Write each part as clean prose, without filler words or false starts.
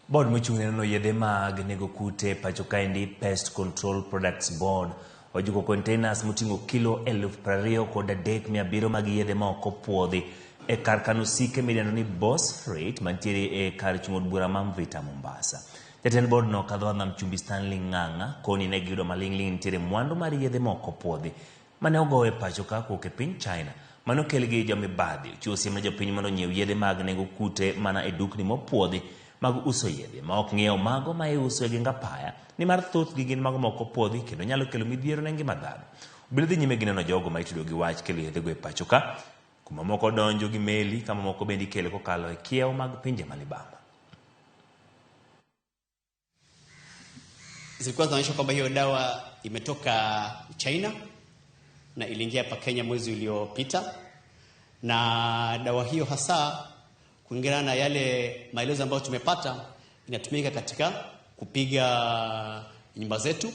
Board mochung' ne nono yedhe mag nego kute e pacho kaendi Pest Control Products Board ojuko containers moting'o kilo 23,700 mag yedhe ma ok opuodhi e kar kano osike midendo ni Boss Freight mantiere e kar chung' od bura ma Mvita Mombasa. Jatend board no kadho nam chumbi Stanley Ng'ang'a koni ne giyudo maling'ling' nitiere mwandu mar yedhe ma ok opuodhi mane ogow e pacho ka kowuok e piny China mane okel gi jomibadhi. Ochiwo siem ne jopiny mondo onyiew yedhe mag nego kute mana e dukni mopuodhi mag uso yedhe ma ok ng'iew mago ma iuso e geng apaya nimar thothgi gin mago ma ok opuodhi kendo nyalo kelo midhiero ne ngima dhano. Obila dhi nyime gi neno jogo ma itudo gi wach kelo yedhego e pacho ka kuma moko donjo gi meli ka mamoko bende ikelo kokalo e kiewo mag pinje ma libamba. Zilikuwa zinaonyesha kwamba hiyo dawa imetoka China na iliingia hapa Kenya mwezi uliopita, na dawa hiyo hasa kulingana na yale maelezo ambayo tumepata, inatumika katika kupiga nyumba zetu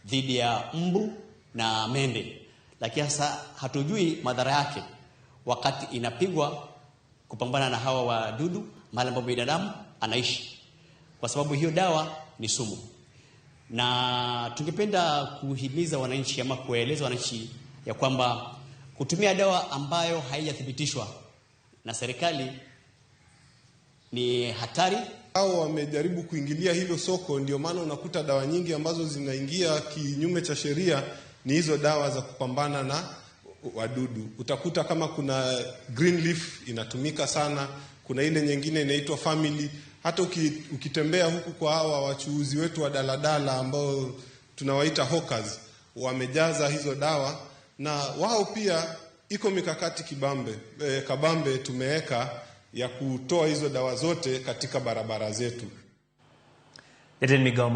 dhidi ya mbu na mende, lakini sasa hatujui madhara yake wakati inapigwa kupambana na hawa wadudu mahali ambapo binadamu anaishi, kwa sababu hiyo dawa ni sumu. Na tungependa kuhimiza wananchi ama kuwaeleza wananchi ya kwamba kutumia dawa ambayo haijathibitishwa na serikali ni hatari. Hao wamejaribu kuingilia hilo soko, ndio maana unakuta dawa nyingi ambazo zinaingia kinyume cha sheria ni hizo dawa za kupambana na wadudu. Utakuta kama kuna green leaf inatumika sana, kuna ile nyingine inaitwa family. Hata ukitembea huku kwa hawa wachuuzi wetu wa daladala ambao tunawaita hawkers, wamejaza hizo dawa, na wao pia iko mikakati kabambe tumeweka ya kutoa hizo dawa zote katika barabara zetu. Jatend migao